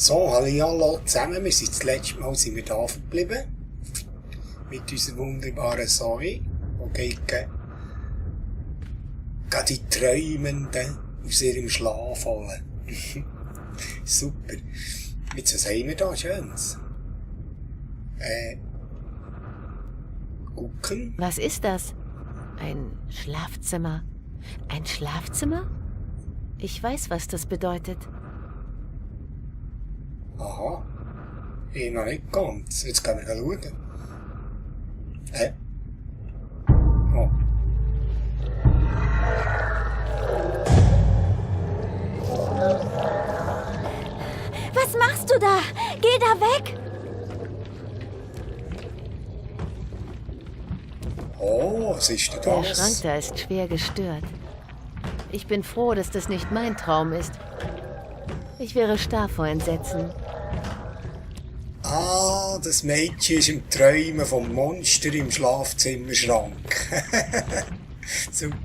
So, hallo zusammen. Wir sind das letzte Mal sind wir da verblieben. Mit unserer wunderbaren Zoe. Die geht die Träumenden aus ihrem Schlaf holen. Super. Jetzt, was haben wir da Schönes? Gucken. Was ist das? Ein Schlafzimmer? Ein Schlafzimmer? Ich weiß, was das bedeutet. Aha. Ich noch nicht ganz. Jetzt können wir schauen. Oh. Was machst du da? Geh da weg! Oh, was ist denn Der das? Schrank da ist schwer gestört. Ich bin froh, dass das nicht mein Traum ist. Ich wäre starr vor Entsetzen. Ah, das Mädchen ist im Träumen vom Monster im Schlafzimmerschrank. Super.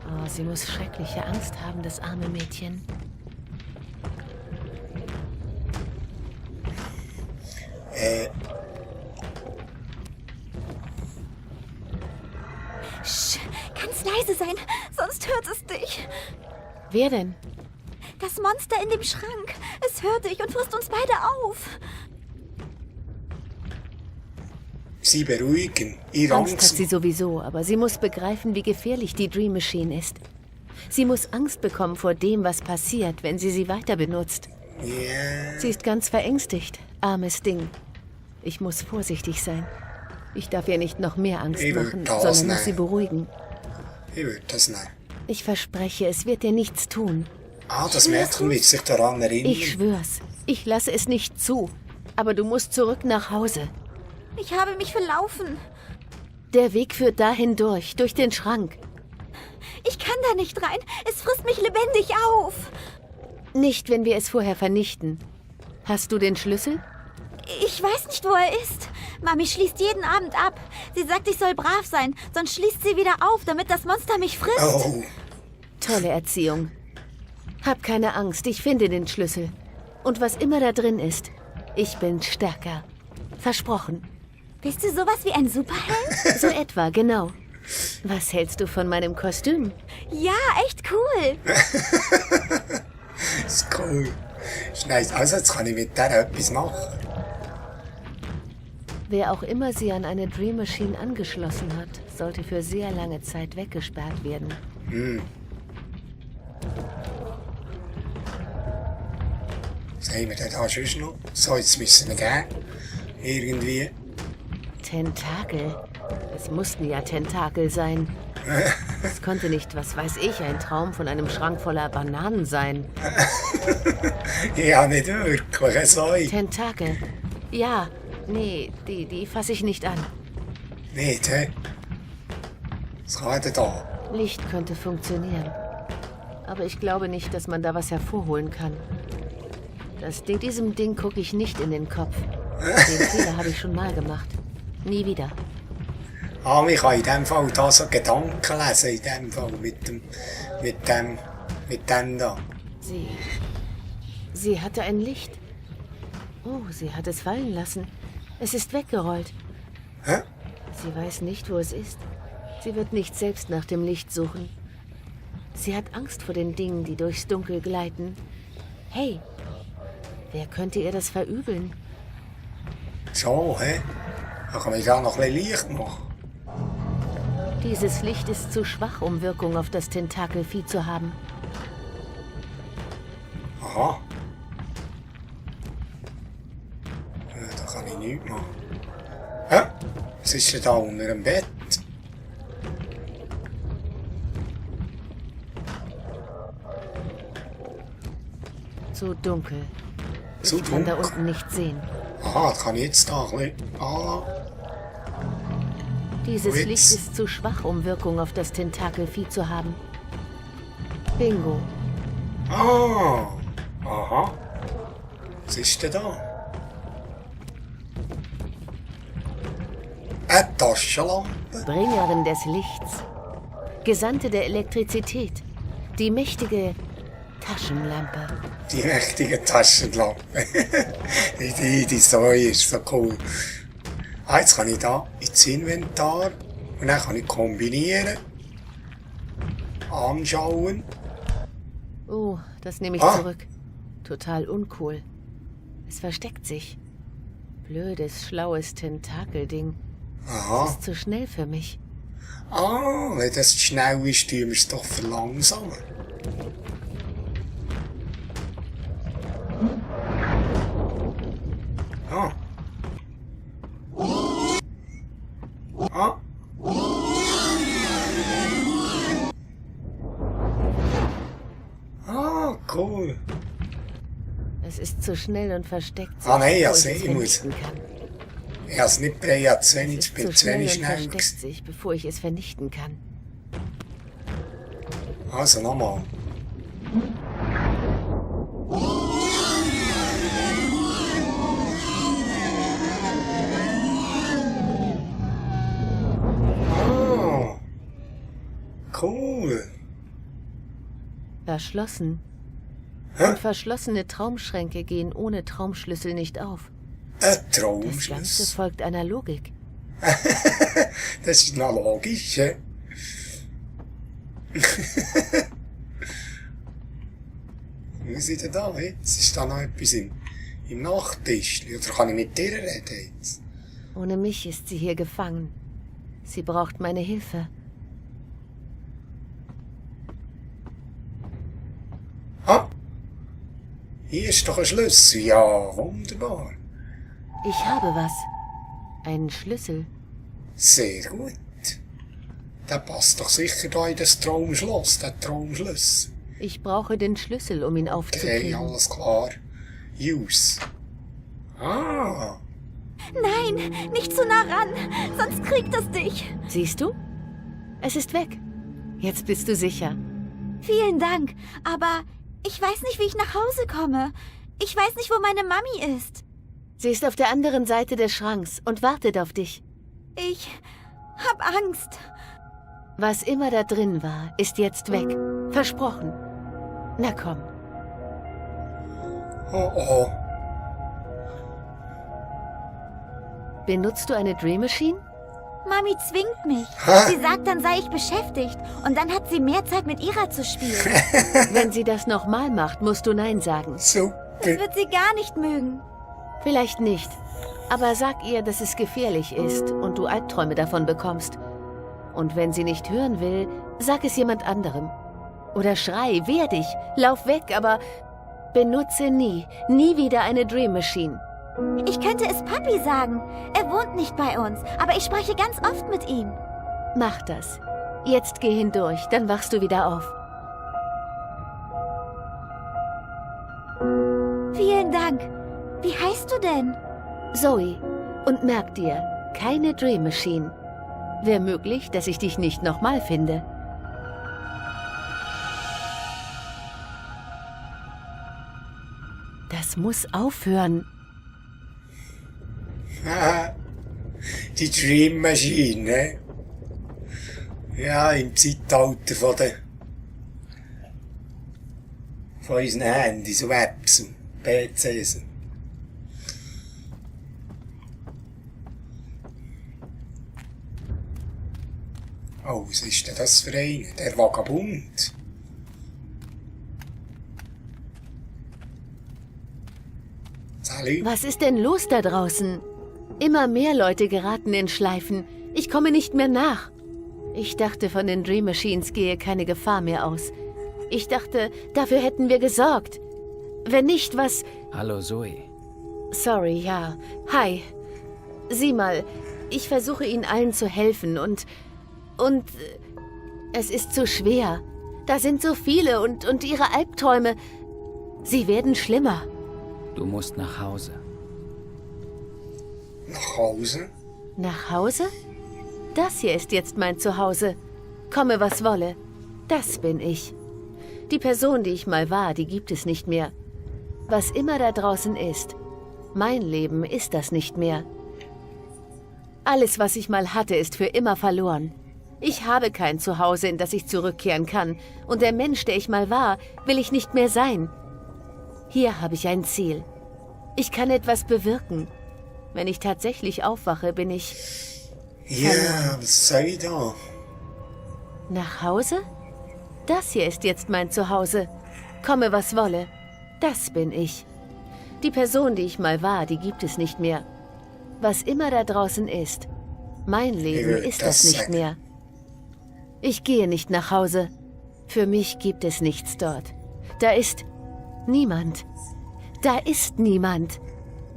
Oh, sie muss schreckliche Angst haben, das arme Mädchen. Sch, ganz leise sein, sonst hört es dich. Wer denn? Das Monster in dem Schrank. Es hört dich und frisst uns beide auf. Sie beruhigen. Ihr Angst hat Angst. sie sowieso, aber sie muss begreifen, wie gefährlich die Dream Machine ist. Sie muss Angst bekommen vor dem, was passiert, wenn sie weiter benutzt. Ja. Sie ist ganz verängstigt, armes Ding. Ich muss vorsichtig sein. Ich darf ihr nicht noch mehr Angst Ich würd machen, das sondern muss nehmen. sie beruhigen. Ich würde das nehmen. Ich verspreche, es wird dir nichts tun. Ah, das Mädchen wird sich daran erinnern. Ich schwör's. Ich lasse es nicht zu. Aber du musst zurück nach Hause. Ich habe mich verlaufen. Der Weg führt dahin durch den Schrank. Ich kann da nicht rein. Es frisst mich lebendig auf. Nicht, wenn wir es vorher vernichten. Hast du den Schlüssel? Ich weiß nicht, wo er ist. Mami schließt jeden Abend ab. Sie sagt, ich soll brav sein, sonst schließt sie wieder auf, damit das Monster mich frisst. Oh, Tolle Erziehung. Hab keine Angst, ich finde den Schlüssel. Und was immer da drin ist, ich bin stärker. Versprochen. Bist du sowas wie ein Superheld? So etwa, genau. Was hältst du von meinem Kostüm? Ja, echt cool. ist cool. Ist nice. Also, jetzt kann ich mit der etwas machen. Wer auch immer sie an eine Dream Machine angeschlossen hat, sollte für sehr lange Zeit weggesperrt werden. Was haben wir denn da sonst noch? So, jetzt müssen wir gehen. Irgendwie. Tentakel. Es mussten ja Tentakel sein. Es konnte nicht, was weiß ich, ein Traum von einem Schrank voller Bananen sein. Ja, nicht wirklich. So. Tentakel. Ja, nee, die fasse ich nicht an. Nicht, hä? Was kann denn da? Licht könnte funktionieren. Aber ich glaube nicht, dass man da was hervorholen kann. Diesem Ding gucke ich nicht in den Kopf. Den Fehler habe ich schon mal gemacht. Nie wieder. Ah, ich kann in dem Fall da so Gedanken lesen, in dem Fall, mit dem da. Sie hatte ein Licht. Oh, sie hat es fallen lassen. Es ist weggerollt. Hä? Sie weiß nicht, wo es ist. Sie wird nicht selbst nach dem Licht suchen. Sie hat Angst vor den Dingen, die durchs Dunkel gleiten. Hey, wer könnte ihr das verübeln? So, hä? Da kann man da noch ein bisschen Licht machen. Dieses Licht ist zu schwach, um Wirkung auf das Tentakelvieh zu haben. Aha. Ja, da kann ich nichts machen. Hä? Was ist denn da unter dem Bett? Zu dunkel. Zu Ich kann da dunkel? unten nicht sehen. Aha, da kann ich jetzt da ein bisschen anlassen. Dieses Jetzt. Licht ist zu schwach, um Wirkung auf das Tentakelvieh zu haben. Bingo. Ah, aha. Was ist denn da? Eine Taschenlampe? Bringerin des Lichts. Gesandte der Elektrizität. Die mächtige Taschenlampe. Die mächtige Taschenlampe. Die Säue ist so cool. Jetzt kann ich da ins Inventar und dann kann ich kombinieren, anschauen. Oh, das nehme ich zurück. Total uncool. Es versteckt sich. Blödes, schlaues Tentakelding. Es ist zu schnell für mich. Wenn das zu schnell ist, tun wir es doch verlangsamen. Cool. Es ist zu schnell und versteckt sich, Nein, bevor also ich es ich muss. vernichten kann. Ich habe es nicht bereit, Es ich ist bin zu zu wenig schnell und schnell. versteckt sich, bevor ich es vernichten kann. Also nochmal. Cool. Verschlossen. Und verschlossene Traumschränke gehen ohne Traumschlüssel nicht auf. Ein Das Ganze Traumschluss. folgt einer Logik. Das ist noch logisch, hä? Was ist denn da jetzt? Ist da noch etwas im Nachttisch? Oder kann ich mit dir reden jetzt? Ohne mich ist sie hier gefangen. Sie braucht meine Hilfe. Hier ist doch ein Schlüssel. Ja, wunderbar. Ich habe was. Einen Schlüssel. Sehr gut. Der passt doch sicher da in das Traumschloss, der Traumschluss. Ich brauche den Schlüssel, um ihn Okay, aufzukriegen. alles klar. Use. Nein, nicht zu nah ran, sonst kriegt es dich. Siehst du? Es ist weg. Jetzt bist du sicher. Vielen Dank, aber ich weiß nicht, wie ich nach Hause komme. Ich weiß nicht, wo meine Mami ist. Sie ist auf der anderen Seite des Schranks und wartet auf dich. Ich hab Angst. Was immer da drin war, ist jetzt weg. Versprochen. Na komm. Oh. Benutzt du eine Dream Machine? Mami zwingt mich. Sie sagt, dann sei ich beschäftigt. Und dann hat sie mehr Zeit, mit ihrer zu spielen. Wenn sie das nochmal macht, musst du Nein sagen. Das Super. wird sie gar nicht mögen. Vielleicht nicht. Aber sag ihr, dass es gefährlich ist und du Albträume davon bekommst. Und wenn sie nicht hören will, sag es jemand anderem. Oder schrei, wehr dich, lauf weg, aber benutze nie wieder eine Dream Machine. Ich könnte es Papi sagen. Er wohnt nicht bei uns, aber ich spreche ganz oft mit ihm. Mach das. Jetzt geh hindurch, dann wachst du wieder auf. Vielen Dank. Wie heißt du denn? Zoe, und merk dir, keine Dream Machine. Wäre möglich, dass ich dich nicht nochmal finde. Das muss aufhören. Die Dream Machine, ne? Ja, im Zeitalter von unseren Handys und Apps und PCs. Oh, was ist denn das für einer? Der Vagabund. Salut. Was ist denn los da draußen? Immer mehr Leute geraten in Schleifen. Ich komme nicht mehr nach. Ich dachte, von den Dream Machines gehe keine Gefahr mehr aus. Ich dachte, dafür hätten wir gesorgt. Wenn nicht, was... Hallo Zoe. Sorry, ja. Hi. Sieh mal, ich versuche Ihnen allen zu helfen und es ist zu schwer. Da sind so viele und Ihre Albträume, sie werden schlimmer. Du musst nach Hause. Nach Hause? Nach Hause? Das hier ist jetzt mein Zuhause. Komme, was wolle. Das bin ich. Die Person, die ich mal war, die gibt es nicht mehr. Was immer da draußen ist, mein Leben ist das nicht mehr. Alles, was ich mal hatte, ist für immer verloren. Ich habe kein Zuhause, in das ich zurückkehren kann. Und der Mensch, der ich mal war, will ich nicht mehr sein. Hier habe ich ein Ziel. Ich kann etwas bewirken. Wenn ich tatsächlich aufwache, bin ich... Ja, was soll ich da? Nach Hause? Das hier ist jetzt mein Zuhause. Komme, was wolle. Das bin ich. Die Person, die ich mal war, die gibt es nicht mehr. Was immer da draußen ist, mein Leben ist das nicht mehr. Ich gehe nicht nach Hause. Für mich gibt es nichts dort. Da ist niemand. Da ist niemand.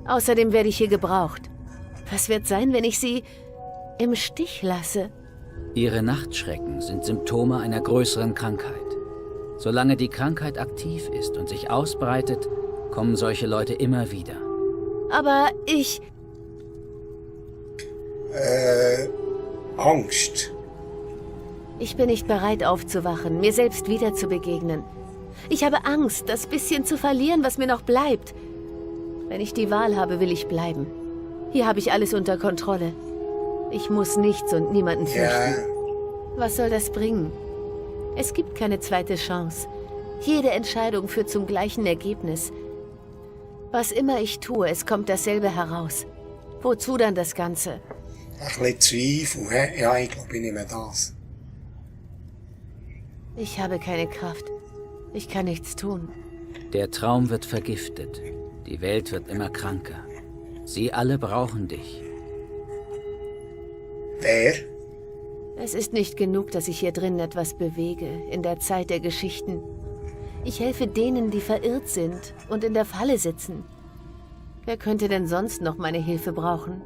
Außerdem werde ich hier gebraucht. Was wird sein, wenn ich sie im Stich lasse? Ihre Nachtschrecken sind Symptome einer größeren Krankheit. Solange die Krankheit aktiv ist und sich ausbreitet, kommen solche Leute immer wieder. Aber ich... Angst. Ich bin nicht bereit aufzuwachen, mir selbst wieder zu begegnen. Ich habe Angst, das bisschen zu verlieren, was mir noch bleibt. Wenn ich die Wahl habe, will ich bleiben. Hier habe ich alles unter Kontrolle. Ich muss nichts und niemanden fürchten. Ja, Was soll das bringen? Es gibt keine zweite Chance. Jede Entscheidung führt zum gleichen Ergebnis. Was immer ich tue, es kommt dasselbe heraus. Wozu dann das Ganze? ein bisschen Zweifel, hä? Ja, ich glaube, ich nehme das. Ich habe keine Kraft. Ich kann nichts tun. Der Traum wird vergiftet. Die Welt wird immer kranker. Sie alle brauchen dich. Wer? Es ist nicht genug, dass ich hier drin etwas bewege, in der Zeit der Geschichten. Ich helfe denen, die verirrt sind und in der Falle sitzen. Wer könnte denn sonst noch meine Hilfe brauchen?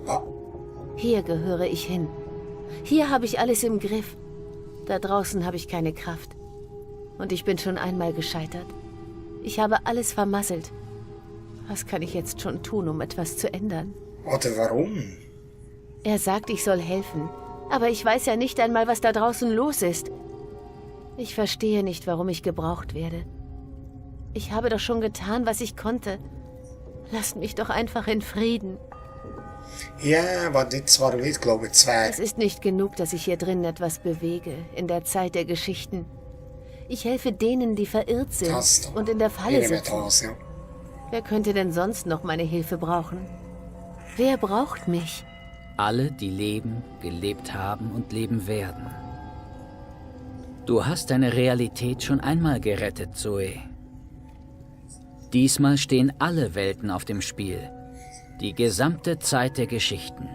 Ah, Hier gehöre ich hin. Hier habe ich alles im Griff. Da draußen habe ich keine Kraft. Und ich bin schon einmal gescheitert. Ich habe alles vermasselt. Was kann ich jetzt schon tun, um etwas zu ändern? oder warum? Er sagt, ich soll helfen. Aber ich weiß ja nicht einmal, was da draußen los ist. Ich verstehe nicht, warum ich gebraucht werde. Ich habe doch schon getan, was ich konnte. Lasst mich doch einfach in Frieden. Ja, aber jetzt war ich, glaube ich, zwei. Es ist nicht genug, dass ich hier drin etwas bewege, in der Zeit der Geschichten. Ich helfe denen, die verirrt sind Das doch. und in der Ich Falle nehme sitzen. das, ja. Wer könnte denn sonst noch meine Hilfe brauchen? Wer braucht mich? Alle, die leben, gelebt haben und leben werden. Du hast deine Realität schon einmal gerettet, Zoe. Diesmal stehen alle Welten auf dem Spiel. Die gesamte Zeit der Geschichten.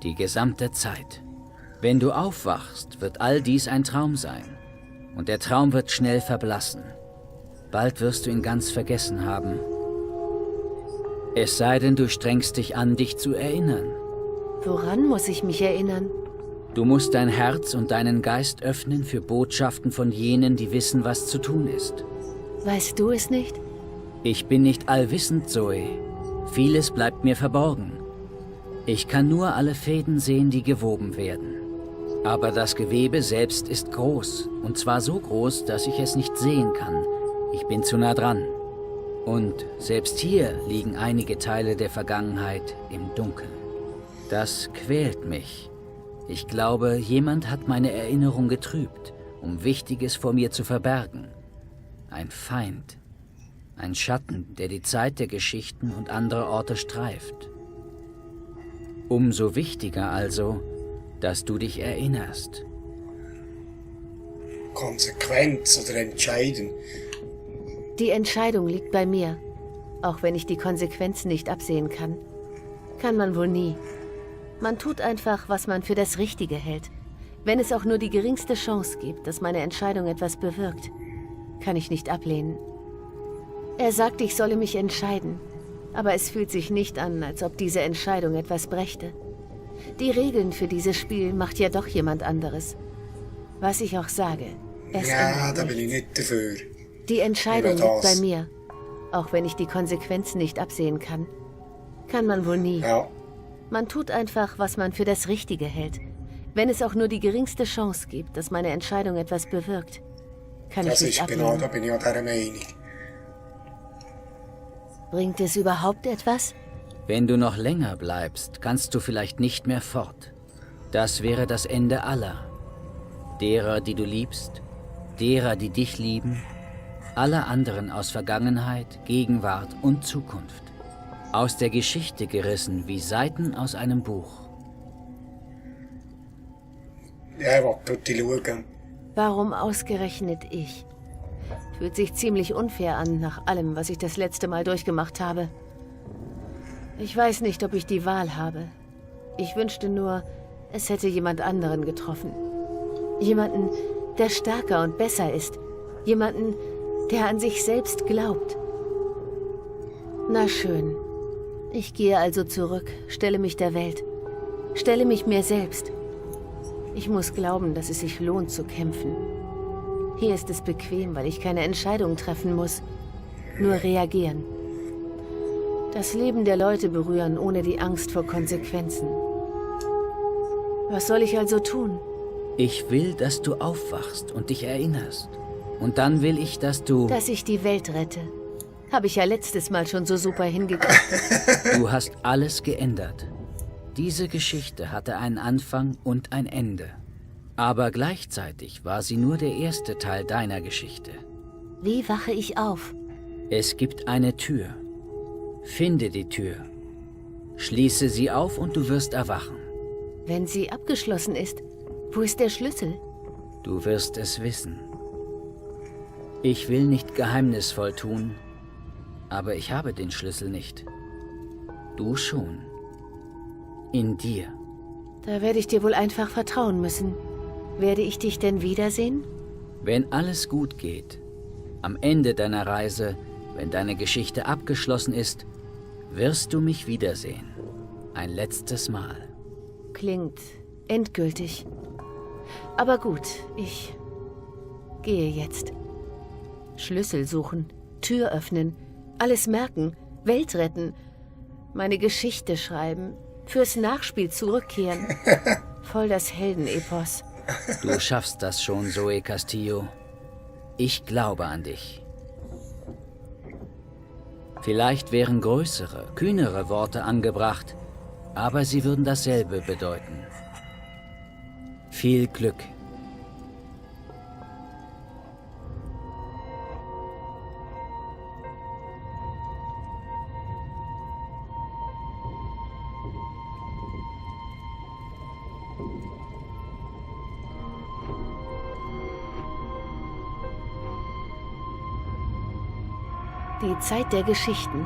Die gesamte Zeit. Wenn du aufwachst, wird all dies ein Traum sein. Und der Traum wird schnell verblassen. Bald wirst du ihn ganz vergessen haben. Es sei denn, du strengst dich an, dich zu erinnern. Woran muss ich mich erinnern? Du musst dein Herz und deinen Geist öffnen für Botschaften von jenen, die wissen, was zu tun ist. Weißt du es nicht? Ich bin nicht allwissend, Zoe. Vieles bleibt mir verborgen. Ich kann nur alle Fäden sehen, die gewoben werden. Aber das Gewebe selbst ist groß. Und zwar so groß, dass ich es nicht sehen kann. Ich bin zu nah dran. Und selbst hier liegen einige Teile der Vergangenheit im Dunkeln. Das quält mich. Ich glaube, jemand hat meine Erinnerung getrübt, um Wichtiges vor mir zu verbergen. Ein Feind. Ein Schatten, der die Zeit der Geschichten und andere Orte streift. Umso wichtiger also, dass du dich erinnerst. Konsequenz oder entscheiden. Die Entscheidung liegt bei mir. Auch wenn ich die Konsequenzen nicht absehen kann. Kann man wohl nie. Man tut einfach, was man für das Richtige hält. Wenn es auch nur die geringste Chance gibt, dass meine Entscheidung etwas bewirkt, kann ich nicht ablehnen. Er sagt, ich solle mich entscheiden. Aber es fühlt sich nicht an, als ob diese Entscheidung etwas brächte. Die Regeln für dieses Spiel macht ja doch jemand anderes. Was ich auch sage, es Ja, ändert da bin ich nichts. nicht dafür. Die Entscheidung Lieber liegt bei das. mir. Auch wenn ich die Konsequenzen nicht absehen kann. Kann man wohl nie. Ja, Man tut einfach, was man für das Richtige hält. Wenn es auch nur die geringste Chance gibt, dass meine Entscheidung etwas bewirkt, kann das ich nicht ist genau, ablehnen. da bin ich auch dieser Meinung. Bringt es überhaupt etwas? Wenn du noch länger bleibst, kannst du vielleicht nicht mehr fort. Das wäre das Ende aller. Derer, die du liebst, derer, die dich lieben, aller anderen aus Vergangenheit, Gegenwart und Zukunft. Aus der Geschichte gerissen wie Seiten aus einem Buch. Ja, ich will dort schauen. Warum ausgerechnet ich? Fühlt sich ziemlich unfair an, nach allem, was ich das letzte Mal durchgemacht habe. Ich weiß nicht, ob ich die Wahl habe. Ich wünschte nur, es hätte jemand anderen getroffen. Jemanden, der stärker und besser ist. Jemanden, der an sich selbst glaubt. Na schön. Ich gehe also zurück, stelle mich der Welt. Stelle mich mir selbst. Ich muss glauben, dass es sich lohnt zu kämpfen. Hier ist es bequem, weil ich keine Entscheidung treffen muss. Nur reagieren. Das Leben der Leute berühren, ohne die Angst vor Konsequenzen. Was soll ich also tun? Ich will, dass du aufwachst und dich erinnerst. Und dann will ich, dass du... Dass ich die Welt rette. Habe ich ja letztes Mal schon so super hingekriegt. Du hast alles geändert. Diese Geschichte hatte einen Anfang und ein Ende. Aber gleichzeitig war sie nur der erste Teil deiner Geschichte. Wie wache ich auf? Es gibt eine Tür. Finde die Tür. Schließe sie auf und du wirst erwachen. Wenn sie abgeschlossen ist, wo ist der Schlüssel? Du wirst es wissen. Ich will nicht geheimnisvoll tun, aber ich habe den Schlüssel nicht. Du schon. In dir. Da werde ich dir wohl einfach vertrauen müssen. Werde ich dich denn wiedersehen? Wenn alles gut geht, am Ende deiner Reise, wenn deine Geschichte abgeschlossen ist, wirst du mich wiedersehen. Ein letztes Mal. Klingt endgültig. Aber gut, ich gehe jetzt. Schlüssel suchen, Tür öffnen, alles merken, Welt retten, meine Geschichte schreiben, fürs Nachspiel zurückkehren. Voll das Heldenepos. Du schaffst das schon, Zoe Castillo. Ich glaube an dich. Vielleicht wären größere, kühnere Worte angebracht, aber sie würden dasselbe bedeuten. Viel Glück. Die Zeit der Geschichten.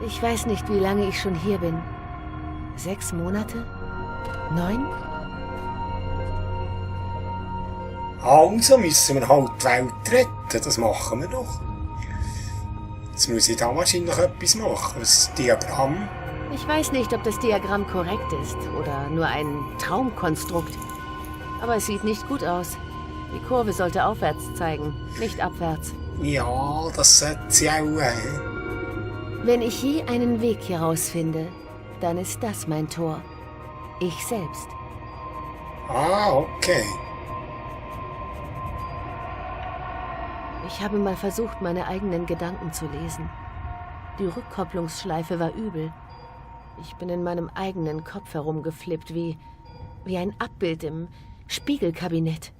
Ich weiß nicht, wie lange ich schon hier bin. 6 Monate? 9? Also müssen wir halt die Welt retten, das machen wir doch. Jetzt muss ich da wahrscheinlich etwas machen, das Diagramm. Ich weiß nicht, ob das Diagramm korrekt ist oder nur ein Traumkonstrukt. Aber es sieht nicht gut aus. Die Kurve sollte aufwärts zeigen, nicht abwärts. Ja, das sollte sie auch. Wenn ich je einen Weg herausfinde, dann ist das mein Tor. Ich selbst. Ah, okay. Ich habe mal versucht, meine eigenen Gedanken zu lesen. Die Rückkopplungsschleife war übel. Ich bin in meinem eigenen Kopf herumgeflippt, wie ein Abbild im Spiegelkabinett.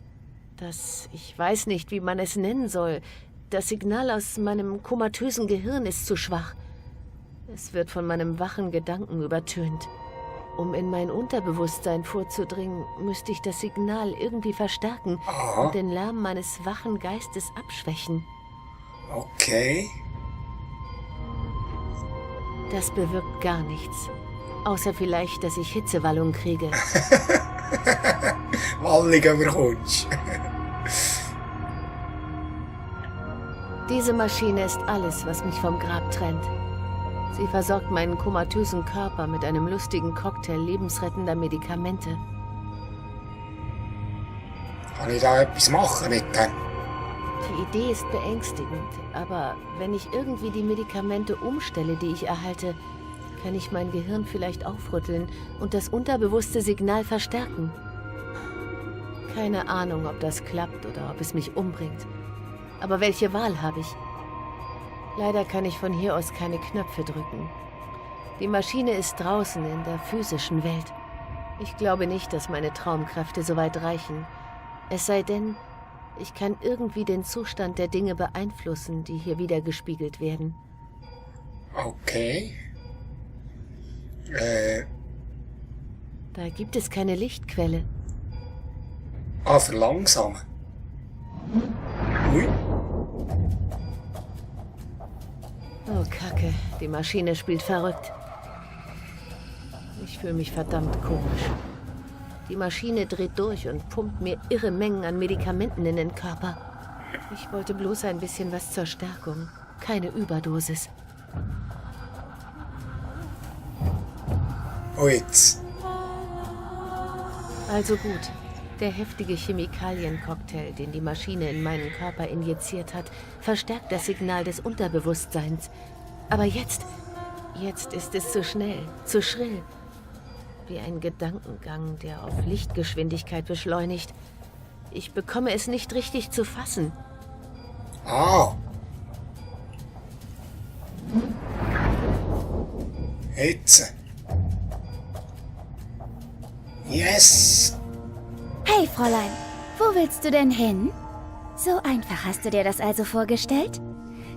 Ich weiß nicht, wie man es nennen soll. Das Signal aus meinem komatösen Gehirn ist zu schwach. Es wird von meinem wachen Gedanken übertönt. Um in mein Unterbewusstsein vorzudringen, müsste ich das Signal irgendwie verstärken und den Lärm meines wachen Geistes abschwächen. Okay. Das bewirkt gar nichts. Außer vielleicht, dass ich Hitzewallung kriege. Wallig überkommst. Diese Maschine ist alles, was mich vom Grab trennt. Sie versorgt meinen komatösen Körper mit einem lustigen Cocktail lebensrettender Medikamente. Kann ich da etwas machen mit dem? Die Idee ist beängstigend, aber wenn ich irgendwie die Medikamente umstelle, die ich erhalte, kann ich mein Gehirn vielleicht aufrütteln und das unterbewusste Signal verstärken. Keine Ahnung, ob das klappt oder ob es mich umbringt. Aber welche Wahl habe ich? Leider kann ich von hier aus keine Knöpfe drücken. Die Maschine ist draußen in der physischen Welt. Ich glaube nicht, dass meine Traumkräfte so weit reichen. Es sei denn, ich kann irgendwie den Zustand der Dinge beeinflussen, die hier wiedergespiegelt werden. Okay. Da gibt es keine Lichtquelle. Verlangsamen. Ui. Oh, Kacke. Die Maschine spielt verrückt. Ich fühle mich verdammt komisch. Die Maschine dreht durch und pumpt mir irre Mengen an Medikamenten in den Körper. Ich wollte bloß ein bisschen was zur Stärkung. Keine Überdosis. Oh, jetzt. Also gut. Der heftige Chemikaliencocktail, den die Maschine in meinen Körper injiziert hat, verstärkt das Signal des Unterbewusstseins. Aber jetzt ist es zu schnell, zu schrill. Wie ein Gedankengang, der auf Lichtgeschwindigkeit beschleunigt. Ich bekomme es nicht richtig zu fassen. Ah. Jetzt. Yes. Hey, Fräulein, wo willst du denn hin? So einfach hast du dir das also vorgestellt?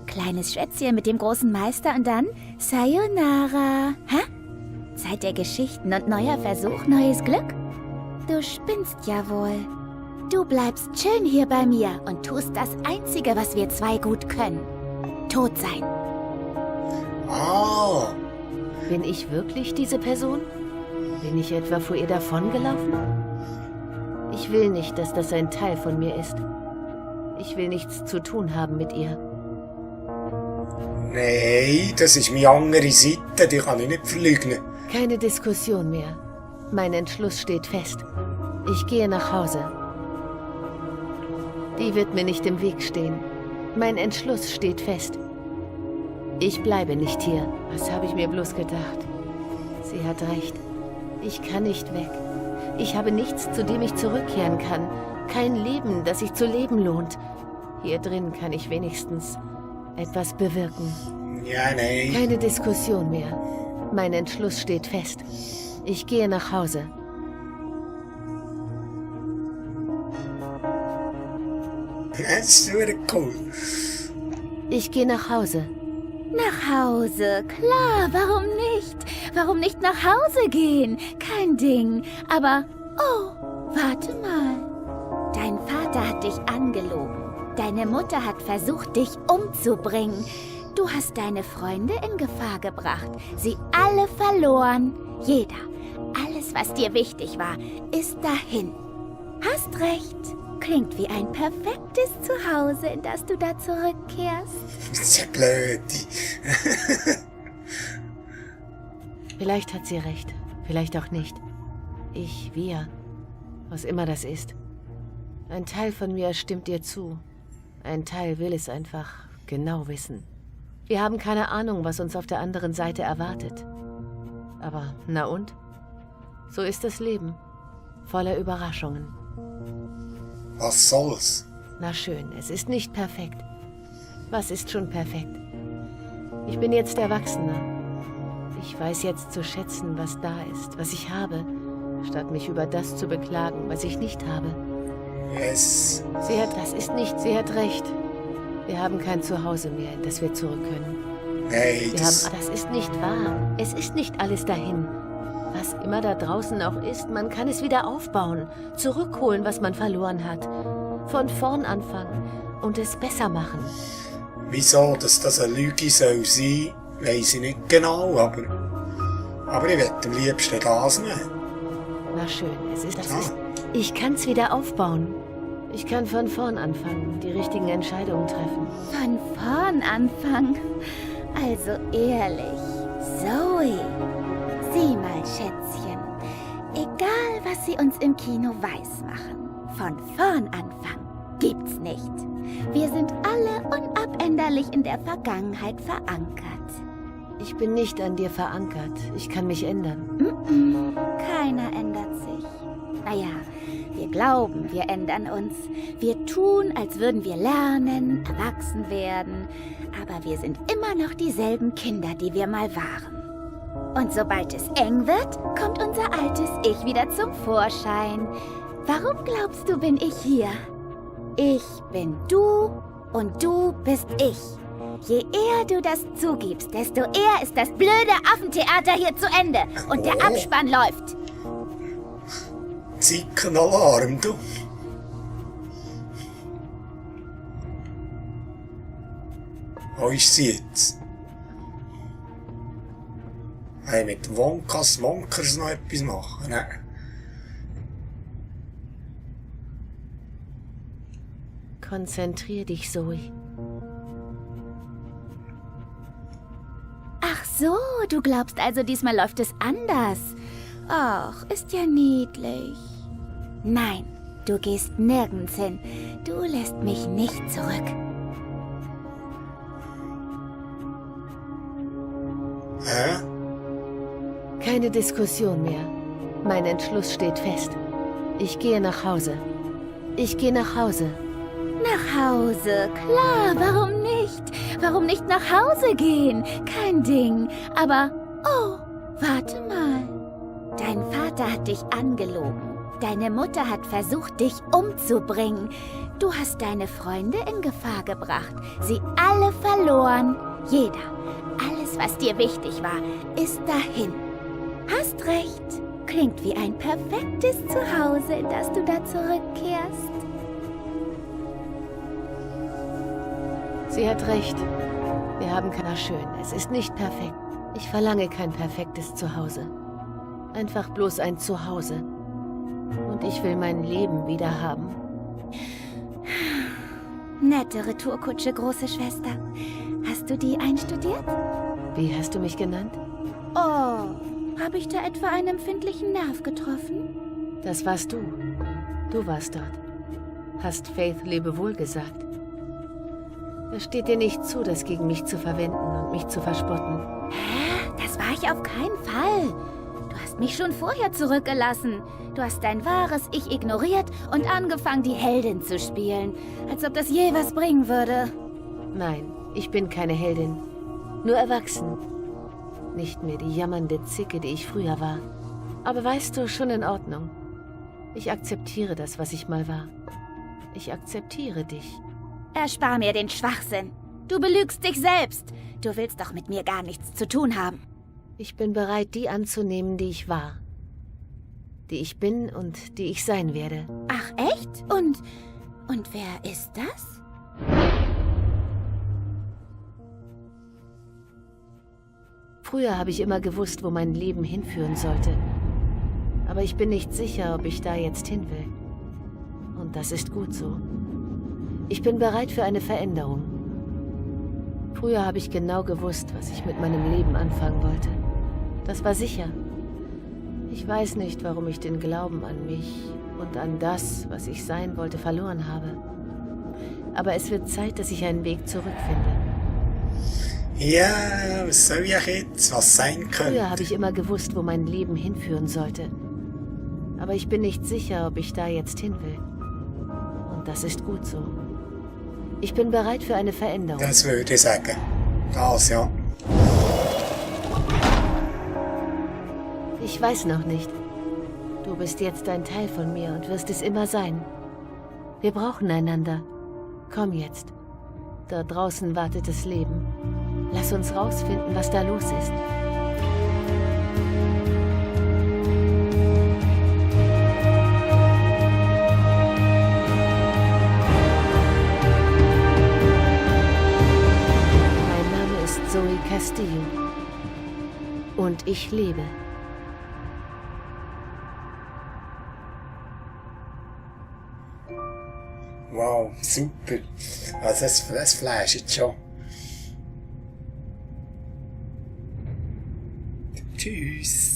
Kleines Schwätzchen mit dem großen Meister und dann Sayonara. Hä? Zeit der Geschichten und neuer Versuch, neues Glück? Du spinnst ja wohl. Du bleibst schön hier bei mir und tust das Einzige, was wir zwei gut können. Tot sein. Ah. Bin ich wirklich diese Person? Bin ich etwa vor ihr davongelaufen? Ich will nicht, dass das ein Teil von mir ist. Ich will nichts zu tun haben mit ihr. Nein, das ist meine andere Seite, die kann ich nicht verleugnen. Keine Diskussion mehr. Mein Entschluss steht fest. Ich gehe nach Hause. Die wird mir nicht im Weg stehen. Mein Entschluss steht fest. Ich bleibe nicht hier. Was habe ich mir bloß gedacht? Sie hat recht. Ich kann nicht weg. Ich habe nichts, zu dem ich zurückkehren kann. Kein Leben, das sich zu leben lohnt. Hier drin kann ich wenigstens etwas bewirken. Ja, nein. Keine Diskussion mehr. Mein Entschluss steht fest. Ich gehe nach Hause. Das ist wieder cool. Ich gehe nach Hause. Nach Hause, klar, warum nicht? Warum nicht nach Hause gehen? Kein Ding. Aber, oh, warte mal. Dein Vater hat dich angelogen. Deine Mutter hat versucht, dich umzubringen. Du hast deine Freunde in Gefahr gebracht. Sie alle verloren. Jeder. Alles, was dir wichtig war, ist dahin. Hast recht. Klingt wie ein perfektes Zuhause, in das du da zurückkehrst. Das ist ja blöd. Vielleicht hat sie recht. Vielleicht auch nicht. Wir. Was immer das ist. Ein Teil von mir stimmt ihr zu. Ein Teil will es einfach genau wissen. Wir haben keine Ahnung, was uns auf der anderen Seite erwartet. Aber, na und? So ist das Leben. Voller Überraschungen. Was soll's? Na schön, es ist nicht perfekt. Was ist schon perfekt? Ich bin jetzt Erwachsener. Ich weiß jetzt zu schätzen, was da ist, was ich habe, statt mich über das zu beklagen, was ich nicht habe. Yes. Sie hat recht. Wir haben kein Zuhause mehr, in das wir zurück können. Nein, das Das ist nicht wahr. Es ist nicht alles dahin. Was immer da draußen auch ist, man kann es wieder aufbauen, zurückholen, was man verloren hat. Von vorn anfangen und es besser machen. wieso, dass das eine Lüge soll sein, weiss ich nicht genau, aber ich werde am liebsten das nehmen. Na schön, ich kann's wieder aufbauen. Ich kann von vorn anfangen, die richtigen Entscheidungen treffen. Von vorn anfangen. Also ehrlich, Zoe. Sieh mal, Schätzchen. Egal, was sie uns im Kino weismachen. Von vorn anfangen gibt's nicht. Wir sind alle unabänderlich in der Vergangenheit verankert. Ich bin nicht an dir verankert. Ich kann mich ändern. Keiner ändert sich. Naja, wir glauben, wir ändern uns. Wir tun, als würden wir lernen, erwachsen werden. Aber wir sind immer noch dieselben Kinder, die wir mal waren. Und sobald es eng wird, kommt unser altes Ich wieder zum Vorschein. Warum glaubst du, bin ich hier? Ich bin du und du bist ich. Je eher du das zugibst, desto eher ist das blöde Affentheater hier zu Ende und der Abspann läuft. Zickenalarm, du. Wo ist sie jetzt? Hey, mit Wonkas Wonkers noch etwas machen, ne? Konzentrier dich, Zoe. Ach so, du glaubst also, diesmal läuft es anders. Ach, ist ja niedlich. Nein, du gehst nirgends hin. Du lässt mich nicht zurück. Hä? Keine Diskussion mehr. Mein Entschluss steht fest. Ich gehe nach Hause. Ich gehe nach Hause. Nach Hause, klar, warum nicht? Warum nicht nach Hause gehen? Kein Ding. Aber, oh, warte mal. Dein Vater hat dich angelogen. Deine Mutter hat versucht, dich umzubringen. Du hast deine Freunde in Gefahr gebracht. Sie alle verloren. Jeder. Alles, was dir wichtig war, ist dahin. Hast recht. Klingt wie ein perfektes Zuhause, in das du da zurückkehrst. Sie hat recht. Wir haben keiner schön. Es ist nicht perfekt. Ich verlange kein perfektes Zuhause. Einfach bloß ein Zuhause. Und ich will mein Leben wieder haben. Nette Retourkutsche, große Schwester. Hast du die einstudiert? Wie hast du mich genannt? Oh, habe ich da etwa einen empfindlichen Nerv getroffen? Das warst du. Du warst dort. Hast Faith Lebewohl gesagt. Es steht dir nicht zu, das gegen mich zu verwenden und mich zu verspotten. Hä? Das war ich auf keinen Fall. Du hast mich schon vorher zurückgelassen. Du hast dein wahres Ich ignoriert und angefangen, die Heldin zu spielen. Als ob das je was bringen würde. Nein, ich bin keine Heldin. Nur erwachsen. Nicht mehr die jammernde Zicke, die ich früher war. Aber weißt du, schon in Ordnung. Ich akzeptiere das, was ich mal war. Ich akzeptiere dich. Erspar mir den Schwachsinn. Du belügst dich selbst. Du willst doch mit mir gar nichts zu tun haben. Ich bin bereit, die anzunehmen, die ich war. Die ich bin und die ich sein werde. Ach, echt? Und wer ist das? Früher habe ich immer gewusst, wo mein Leben hinführen sollte. Aber ich bin nicht sicher, ob ich da jetzt hin will. Und das ist gut so. Ich bin bereit für eine Veränderung. Früher habe ich genau gewusst, was ich mit meinem Leben anfangen wollte. Das war sicher. Ich weiß nicht, warum ich den Glauben an mich und an das, was ich sein wollte, verloren habe. Aber es wird Zeit, dass ich einen Weg zurückfinde. Ja, was soll ich jetzt? Was sein könnte? Früher habe ich immer gewusst, wo mein Leben hinführen sollte. Aber ich bin nicht sicher, ob ich da jetzt hin will. Und das ist gut so. Ich bin bereit für eine Veränderung. Das würde ich sagen. Das, ja. Ich weiß noch nicht. Du bist jetzt ein Teil von mir und wirst es immer sein. Wir brauchen einander. Komm jetzt. Da draußen wartet das Leben. Lass uns rausfinden, was da los ist. Mein Name ist Zoe Castillo. Und ich lebe. Wow, super. Also das Fleisch jetzt schon. Tschüss.